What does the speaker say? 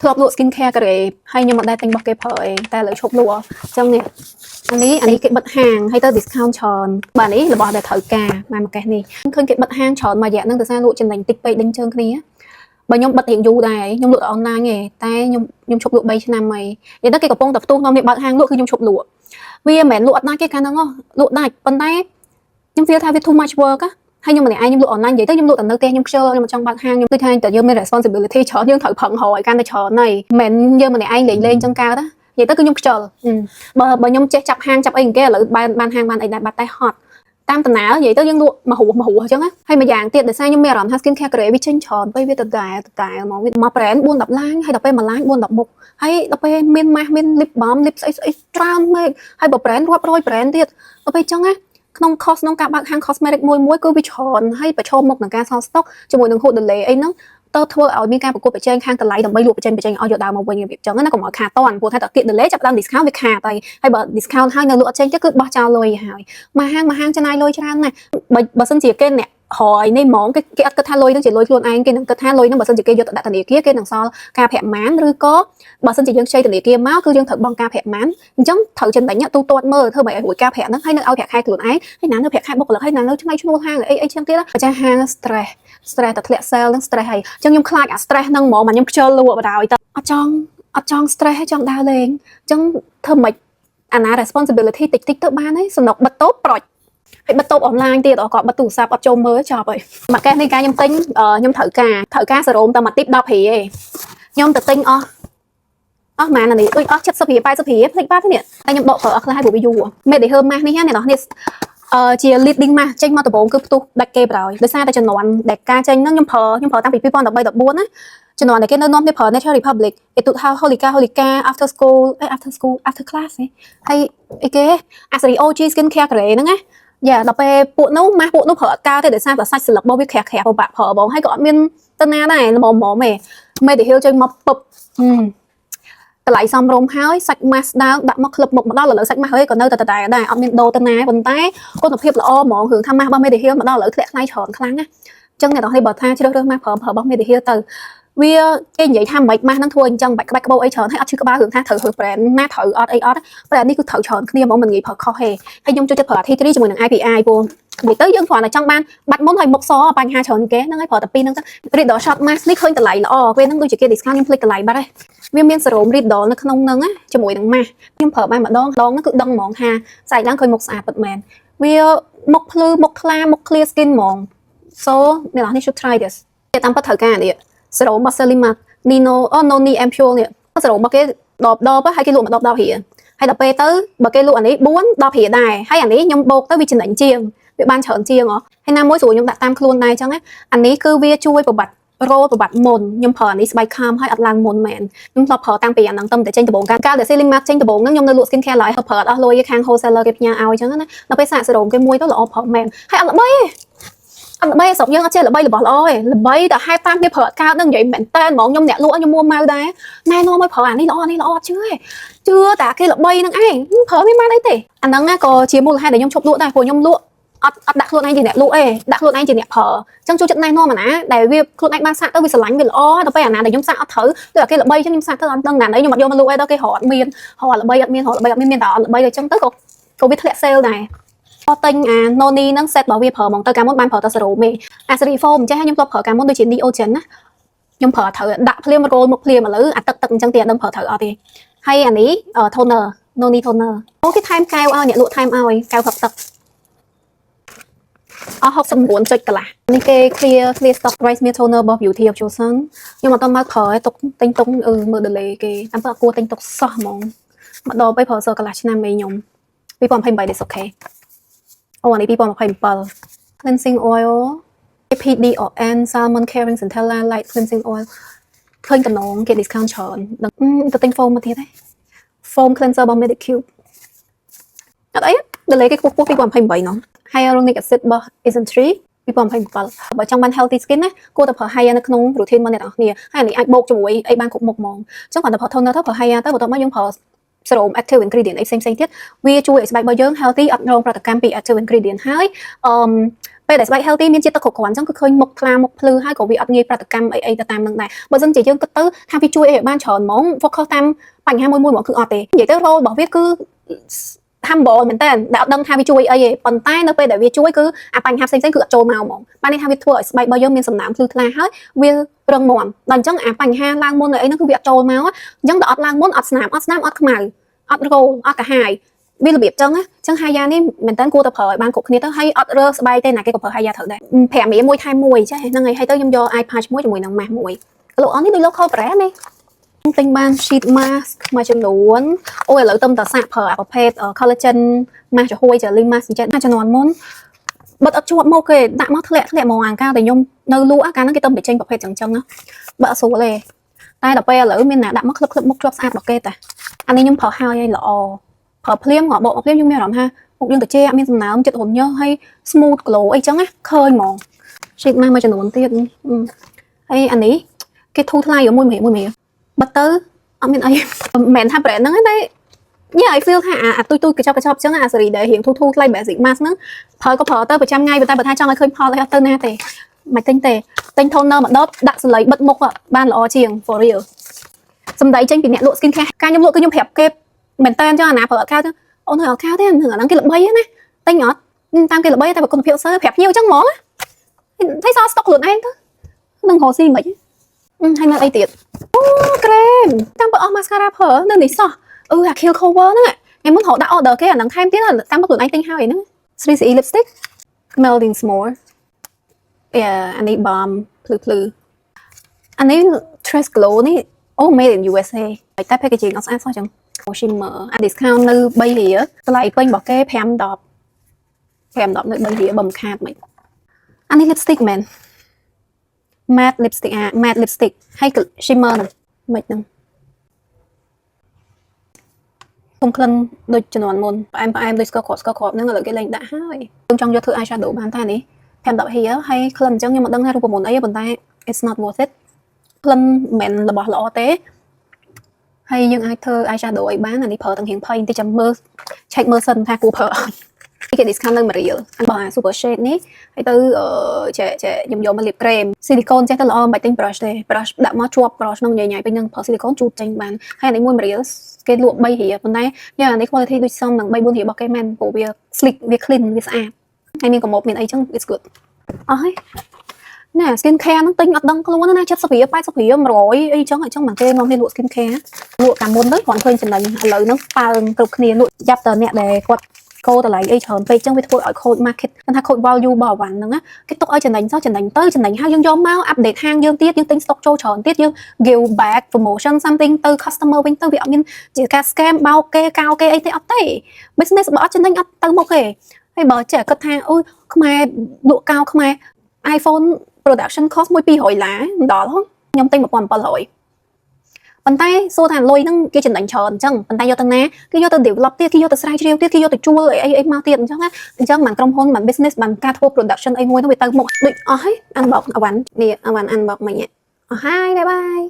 ធ្លាប់លក់ skin care កូរ៉េហើយខ្ញុំមិនដែលទិញរបស់គេប្រើអីតែឥឡូវឈប់លក់អញ្ចឹងនេះអានេះអានេះគេបិទហាងហើយទៅ discount ច្រើនបាទនេះរបស់ដែលត្រូវការមកមួយកេសនេះឃើញគេបិទហាងច្រើនមួយរយៈហ្នឹងដោយសារលក់ចំណេញតិចពេកដេញជើងគ្នាបើខ្ញុំបិទរៀងយូរដែរខ្ញុំលក់អនឡាញទេតែខ្ញុំខ្ញុំឈប់លក់3ឆ្នាំហើយនិយាយទៅគេកំពុងតែផ្ទុះនាំនេះបើកហាងលក់គឺខ្ញុំឈប់លក់វាមិនមែនលក់អត់ដាច់ទេកាលហ្នឹងហ៎លក់ដាច់ប៉ុន្តែខ្ញុំ feel ថាវា too much work ណាហើយខ្ញុំម្នាក់ឯងខ្ញុំលក់អនឡាញនិយាយទៅខ្ញុំលក់តែនៅផ្ទះខ្ញុំខ្ជិលខ្ញុំមិនចង់បើកហាងខ្ញុំដូចថាតែយើងមាន responsibility ច្រើនយើងត្រូវប្រឹងរកឲ្យកាន់តែច្រើនហើយមិនមែនយើងម្នាក់ឯងលេងលេងចឹងកើតណានិយាយទៅគឺខ្ញុំខ្ជិលបើខ្ញុំចេះចាប់ហាងចាប់អីគេឥឡូវបានបានហាងបានអីដែរបាត់តែហត់តាមដំណើរនិយាយទៅយើងលក់មហួសមហួសអញ្ចឹងណាហើយមួយយ៉ាងទៀតដោយសារខ្ញុំមានអារម្មណ៍ថា skin care កូរ៉េវាចេញច្រើនពេកវាដដែលដដែលហ្មងវាមក brand 4 10ឡាញហើយដល់ពេលមួយឡាញ4 10មុខហើយដល់ពេលមាន mask មាន lip balm lip ស្អីស្អីច្រើនពេកហើយបើ brand រាប់រយ brand ទៀតដល់ពេលអញ្ចឹងណាក្នុង cost ក្នុងការបើកហាង cosmetic មួយមួយគឺវាច្រើនហើយប្រឈមមុខនឹងការសល់ stock ជាមួយនឹងហួត delay អីហ្នឹងទៅធ្វើឲ្យមានការប្រកួតប្រជែងខាងតម្លៃដើម្បីលក់បញ្ចេញបញ្ចេញឲ្យយកដើមមកវិញរបៀបចឹងណាកុំឲ្យខាតតាន់ព្រោះថាតែគៀក delay ចាប់ដើម discount វាខាតហើយហើយបើ discount ហើយនៅលក់អត់ចេញទេគឺបោះចោលលុយហើយមួយហាងមួយហាងចំណាយលុយច្រើនណាស់បើបើសិនជាគេអ្នករយនេះហ្មងគេគេអត់គិតថាលុយហ្នឹងជាលុយខ្លួនឯងគេនឹងគិតថាលុយហ្នឹងបើសិនជាគេយកទៅដាក់ធនាគារគេនឹងសល់ការប្រាក់ម៉ានឬក៏បើសិនជាយើងខ្ចីធនាគារមកគឺយើងត្រូវបង់ការប្រាក់ម៉ានអញ្ចឹងត្រូវចំណេញទូទាត់មើលធ្វើម៉េចឲ្យរួចការប្រាក់ហ្នឹងហើយនឹងឲ្យប្រាក់ខែខ្លួនឯងហើយណានៅប្រាក់ខែបុគ្គលិកហើយណានៅឆ្នៃឈ្នួលហាងអីអីចឹងទៀតម្ចាស់ហាង stress stress តែធ្លាក់ sale ហ្នឹង stress ហើយអញ្ចឹងខ្ញុំខ្លាចអា stress ហ្នឹងហ្មងមកខ្ញុំខ្ជិលលក់បណ្ដោយទៅអត់ចង់អត់ចង់ stress ហើយចង់ដើរលេងអញ្ចឹងធ្វើម៉េចអាណា responsibility តិចតិចទៅបានហើយសំណុកបិទតូបប្រុចហើយបិទតូបអនឡាញទៀតអក៏បិទទូរស័ព្ទអត់ចូលមើលចប់ហើយមួយកេសនេះការខ្ញុំទិញខ្ញុំត្រូវការត្រូវការសេរ៉ូមតែមួយទីប10រៀលឯងខ្ញុំទៅទិញអស់អស់ម៉ានអានេះដូចអស់70រៀល80រៀលភ្លេចបាត់នេះតែខ្ញុំដកប្រើអស់ខ្លះហើយព្រោះវាយូរ Mediheal mask នេះណាអ្នកនរនេះអឺជា leading mask ចេញមកដំបូងគឺផ្ទុះដាច់គេបណ្ដោយដោយសារតែជំនាន់ដែលការចេញហ្នឹងខ្ញុំប្រើខ្ញុំប្រើតាំងពី2013 14ណាជំនាន់ដែលគេនៅនាំគ្នាប្រើ Nature Republic គេទូថា Holika Holika after school អេ after school after class ហ៎ហើយអីគេអាសេរី OG skin care កូរ៉េហ្នឹងណាយ៉ាដល់ពេលពួកនោះម៉ាស់ពួកនោះប្រើអត់កើតទេដោយសារតែសាច់ស្លឹករបស់វាក្រាស់ក្រាស់ពិបាកប្រើបងហើយក៏អត់មានទៅណាដែរល្មមៗទេ Mediheal ចេញមកពឹបតម្លៃសមរម្យហើយសាច់ម៉ាស់ដើមដាក់មកក្លឹបមុខមកដល់ឥឡូវសាច់ម៉ាស់ហើយក៏នៅតែដដែលដែរអត់មានដូរទៅណាប៉ុន្តែគុណភាពល្អហ្មងរឿងថាម៉ាស់របស់ Mediheal មកដល់ឥឡូវធ្លាក់ថ្លៃច្រើនខ្លាំងណាអញ្ចឹងអ្នកនរគ្នាបើថាជ្រើសរើសម៉ាស់ប្រើប្រើរបស់ Mediheal ទៅវាគេនិយាយថាមិនម៉ាស់ហ្នឹងធ្វើអញ្ចឹងបាច់ក្បាច់ក្បោអីច្រើនហើយអត់ឈឺក្បាលរឿងថាត្រូវរើស brand ណាត្រូវអត់អីអត់ brand នេះគឺត្រូវច្រើនគ្នាហ្មងមិនងាយប្រើខុសទេហើយខ្ញុំចូលចិត្តប្រើ T3 ជាមួយនឹង IPI ព្រោះនិយាយទៅយើងគ្រាន់តែចង់បានបាត់មុនហើយមុខសបញ្ហាច្រើនគេហ្នឹងហើយប្រើតែពីរហ្នឹងទៅ Reedle Shot Mask នេះឃើញតម្លៃល្អពេលហ្នឹងដូចជាគេ discount ខ្ញុំភ្លេចតម្លៃបាត់ហើយវាមានសេរ៉ូម Reedle នៅក្នុងហ្នឹងណាជាមួយនឹង mask ខ្ញុំប្រើបានម្ដងដងហ្នឹងគឺដឹងហ្មងថាស្អែកឡើងឃើញមុខស្អាតពិតមែនវាមុខភ្លឺមុខថ្លាមុខ clear skin ហ្មង so អ្នកនរនេះ should try this គេតាមពិតត្រូវការនេះសេរ៉ូមរបស់ Celimax Nino អូ Noni Ampoule នេះសេរ៉ូមរបស់គេដបដបហើយគេលក់មកដប10រៀលហើយដល់ពេលទៅបើគេលក់អានេះ4 10រៀលដែរហើយអានេះខ្ញុំបូកទៅវាចំណេញជាងវាបានច្រើនជាងហ៎ហើយណាមួយស្រួលខ្ញុំដាក់តាមខ្លួនដែរអញ្ចឹងណាអានេះគឺវាជួយប្របាត់រោលប្របាត់មុនខ្ញុំប្រើអានេះស្បែកខំហើយអត់ឡើងមុនមែនខ្ញុំធ្លាប់ប្រើតាំងពីអាហ្នឹងទៅតែចេញដំបូងកាលកាលដែល Celimax ចេញដំបូងហ្នឹងខ្ញុំនៅលក់ skin care ឡើយប្រើអត់អស់លុយខាង wholesaler គេផ្ញើឲ្យអញ្ចឹងណាដល់ពេលសាកសេរ៉ូមគេមួយទៅល្អប្រើមែនហើយអត់ល្បីទេអត់ល្បីស្រុកយើងអត់ចេះល្បីរបស់ល្អទេល្បីតែហេតុតាមគេប្រើអត់កើតនឹងនិយាយមែនតើហ្មងខ្ញុំអ្នកលក់ខ្ញុំមួម៉ៅដែរណែនាំឲ្យប្រើអានេះល្អអានេះល្អអត់ជឿទេជឿតែគេល្បីនឹងឯងប្រើមិនបានអីទេអាហ្នឹងក៏ជាមូលហេតុដែលខ្ញុំឈប់លក់ដែរព្រោះខ្ញុំលក់អត់អត់ដាក់ខ្លួនឯងជាអ្នកលក់ទេដាក់ខ្លួនឯងជាអ្នកប្រើអញ្ចឹងចូលចិត្តណែនាំអាណាដែលវាខ្លួនឯងបានសាកទៅវាស្រឡាញ់វាល្អដល់ពេលអាណាដែលខ្ញុំសាកអត់ត្រូវដូចតែគេល្បីអញ្ចឹងខ្ញុំសាកទៅអត់ដឹងណាអីខ្ញុំអត់យកមកលក់ឯងដល់គេរកអត់មានរកល្បីអត់មានរកល្បីអត់មានមានតែអត់ល្បីអញ្ចឹងទៅក៏ក៏វាធ្លាក់ sale ដែរក៏ទិញអា Noni ហ្នឹង set របស់វាប្រើហ្មងទៅកាលមុនបានប្រើតែសេរ៉ូមទេអាសេរី foam ចេះខ្ញុំធ្លាប់ប្រើកាលមុនដូចជា Neogen ណាខ្ញុំប្រើត្រូវដាក់ភ្លាមរោលមកភ្លាមឥឡូវអាទឹកទឹកអញ្ចឹងទៀតអត់ដឹងប្រើត្រូវអត់ទេហើយអានេះ toner Noni toner អូគេថែមកែវឲ្យអ្នកលក់ថែមឲ្យកែវផឹកទឹកអស់69ចុចកន្លះនេះគេ clear stock rice meal toner របស់ Beauty of Joseon ខ្ញុំអត់តមកប្រើទេទុកទិញទុកអឺមើល delay គេតាមពិតអត់គួរទិញទុកសោះហ្មងមកដល់ទៅប្រើសកន្លះឆ្នាំឯងខ្ញុំ2028 this okay អូអានេះ2027 cleansing oil PDRN Salmon Caring Centella Light Cleansing Oil ឃើញតំណងគេ discount ច្រើនដឹងទៅទិញ foam មកទៀតទេ foam cleanser របស់ Medicube អត់អី delay គេខ្ពស់ខ្ពស់2028នោះ Hyaluronic acid របស់ Isntree 2027បើចង់បាន healthy skin ណាគួរតែប្រើ Hya នៅក្នុង routine របស់អ្នកទាំងអស់គ្នាហើយអានេះអាចបូកជាមួយអីបានគ្រប់មុខហ្មងអញ្ចឹងគ្រាន់តែប្រើ toner ទៅប្រើ Hya ទៅបន្ទាប់មកយើងប្រើ serum active ingredient អីផ្សេងៗទៀតវាជួយឲ្យស្បែករបស់យើង healthy អត់រងប្រតិកម្មពី active ingredient ហើយអឺ ពេលដែលស្បែក healthy មានជាតិទឹកគ្រប់គ្រាន់អញ្ចឹងគឺឃើញមុខថ្លាមុខភ្លឺហើយក៏វាអត់ងាយប្រតិកម្មអីអីទៅតាមនឹងដែរបើមិនជាយើងគិតទៅថាវាជួយអីឲ្យបានច្រើនហ្មង focus តាមបញ្ហាមួយមួយហ្មងគឺអត់ទេនិយាយទៅ role របស់វាគឺ humble មែនតើដែលអត់ដឹងថាវាជួយអីទេប៉ុន្តែនៅពេលដែលវាជួយគឺអាបញ្ហាផ្សេងៗគឺអត់ចូលមកហ្មងបានន័យថាវាធ្វើឲ្យស្បែករបស់យើងមានសំណើមភ្លឺថ្លាហើយវារឹងមាំដល់អញ្ចឹងអាបញ្ហាឡើងមុនអីហ្នឹងគឺវាអត់ចូលមកអញ្ចឹងដល់អត់ឡើងមុនអត់ស្នាមអត់ស្នាមអត់ខ្មៅអត់រោអត់កាហាយវារបៀបចឹងណាចឹងហាយ៉ានេះមែនតើគួរតែប្រើឲ្យបានគ្រប់គ្នាទៅហើយអត់រើស្បែកទេណាគេក៏ប្រើហាយ៉ាត្រូវដែរ5រៀលមួយថែមមួយចេះហ្នឹងហើយហើយទៅខ្ញុំយក eye patch មួយជាមួយនឹងម៉ាស់មួយលោកអននេះដូច local brand នេះទិញបាន sheet mask មួយចំនួនអូយឥឡូវទៅតែសាកប្រើអាប្រភេទ collagen mask ចំហួយ jelly mask អញ្ចឹងជំនាន់មុនបិទអត់ជាប់មកគេដាក់មកធ្លាក់ធ្លាក់ហ្មងអាកាលតែខ្ញុំនៅលក់អាកាលហ្នឹងគេទៅតែចេញប្រភេទចឹងចឹងណាបើអត់ស្រួលទេតែដល់ពេលឥឡូវមានណាដាក់មកក្លឹបក្លឹបមុខជាប់ស្អាតរបស់គេតាអានេះខ្ញុំប្រើហើយឲ្យល្អប្រើភ្លាមងាប់បកមកភ្លាមខ្ញុំមានអារម្មណ៍ថាមុខយើងត្រជាក់មានសំណើមចិត្តរញើសហើយ smooth glow អីចឹងណាឃើញហ្មង sheet mask មួយចំនួនទៀតហើយអានេះគេធូរថ្លៃមួយមួយមួយបិទទៅអត់មានអីមិនមែនថា brand ហ្នឹងទេតែ Yeah, I feel ថាអាទុយទុយកញ្ចប់កញ្ចប់ចឹងអាសេរីដែលរៀងធូរធូរថ្លៃ basic mask ហ្នឹងប្រើក៏ប្រើទៅប្រចាំថ្ងៃប៉ុន្តែបើថាចង់ឲ្យឃើញផលអីអត់ទៅណាទេមិនទិញទេទិញ toner មួយដបដាក់សលៃបិទមុខបានល្អជាង for real សំដីចេញពីអ្នកលក់ skin care ការខ្ញុំលក់គឺខ្ញុំប្រាប់គេមែនតើចឹងអាណាប្រើអត់ខោចឹងអូនអត់ខោទេអាហ្នឹងគេល្បីណាទិញអត់តាមគេល្បីតែបើគុណភាពសើប្រាប់ភ្ញៀវចឹងហ្មងហើយសល់ stock ខ្លួនឯងទៅនឹងរកស៊ីមិនហើយមានអីទៀតអូក្រែមតាមបើអស់ mascara ប្រើនៅនេះសោះអឺអា Kill Cover ហ្នឹងថ្ងៃមុនរកដាក់ order គេអាហ្នឹងថែមទៀតតាមខ្លួនឯងទិញហើយហ្នឹង 3CE lipstick melting s'more អឺអានេះ balm ភ្លឺភ្លឺអានេះ Trace Glow នេះអូ made in USA តែ packaging អត់ស្អាតសោះចឹង shimmer អា discount នៅ3រៀលតម្លៃពេញរបស់គេ5 10 5 10នៅ3រៀលបើមិនខាតមិនអានេះ lipstick មែន matte lipstick អា matte lipstick ហើយ shimmer ហ្នឹងមិនហ្នឹងធំក្លិនដូចជំនាន់មុនផ្អែមផ្អែមដូចស្ករគ្រាប់ស្ករគ្រាប់ហ្នឹងឥឡូវគេលែងដាក់ហើយខ្ញុំចង់យកធ្វើ eye shadow បានតែនេះ5 10រៀលហើយក្លិនអញ្ចឹងខ្ញុំមិនដឹងថារូបមន្តអីទេប៉ុន្តែ it's not worth it ក្លិនមិនមែនរបស់ល្អទេហើយយើងអាចធ្វើ eye shadow អីបានអានេះប្រើទាំងរៀងភ័យបន្តិចចាំមើល check មើលសិនថាគួរប្រើអត់គេ discount នៅ1រៀលអារបស់អា super shade នេះហើយទៅអឺចេះចេះខ្ញុំយកមកលាបក្រែម silicone ចេះទៅល្អមិនបាច់ទិញ brush ទេ brush ដាក់មកជាប់ brush ក្នុងញ៉ៃញ៉ៃពេញនឹងប្រើ silicone ជូតចេញបានហើយអានេះមួយ1រៀលគេលក់3រៀលប៉ុន្តែយ៉ាអានេះ quality ដូចសមនឹង3 4រៀលរបស់គេមែនព្រោះវា sleek វា clean វាស្អាតហើយមានកាម៉ូបមានអីចឹង it's good អស់ហើយណា skin care ហ្នឹងទិញអត់ដឹងខ្លួនណា70រៀល80រៀល100អីចឹងអញ្ចឹងមិនគេនាំគ្នាលក់ skin care លក់កាមុនទៅគ្រាន់ឃើញចំណេញឥឡូវហ្នឹងប៉ើងគ្រប់គ្នាលក់យ៉ាប់តអ្នកដែលគាត់កោតម្លៃអីច្រើនពេកចឹងវាធ្វើឲ្យខូច market គាត់ថាខូច value របស់អវ៉ាន់ហ្នឹងណាគេទុកឲ្យចំណេញសោះចំណេញទៅចំណេញហើយយើងយកមក update ហាងយើងទៀតយើងទិញ stock ចូលច្រើនទៀតយើង give back promotion something ទៅ customer វិញទៅវាអត់មានជាការ scam បោកគេកោគេអីទេអត់ទេ business បើអត់ចំណេញអត់ទៅមុខទេហើយបើចេះគិតថាអូយខ្មែរលក់កោខ្មែរ iPhone production cost 1 200ឡាមិនដល់ហ៎ខ្ញុំទិញ1700ប៉ុន្តែសួរថាលុយហ្នឹងគេចំណេញច្រើនអញ្ចឹងប៉ុន្តែយកទៅណាគេយកទៅ develop ទៀតគេយកទៅស្រាវជ្រាវទៀតគេយកទៅជួលអីអីមកទៀតអញ្ចឹងណាអញ្ចឹងមិនក្រុមហ៊ុនមិន business មិនការធ្វើ production អីមួយហ្នឹងវាទៅមុខដូចអស់ហើយ unbox អវ៉ាន់នេះអវ៉ាន់ unbox មិញអស់ហើយ bye bye.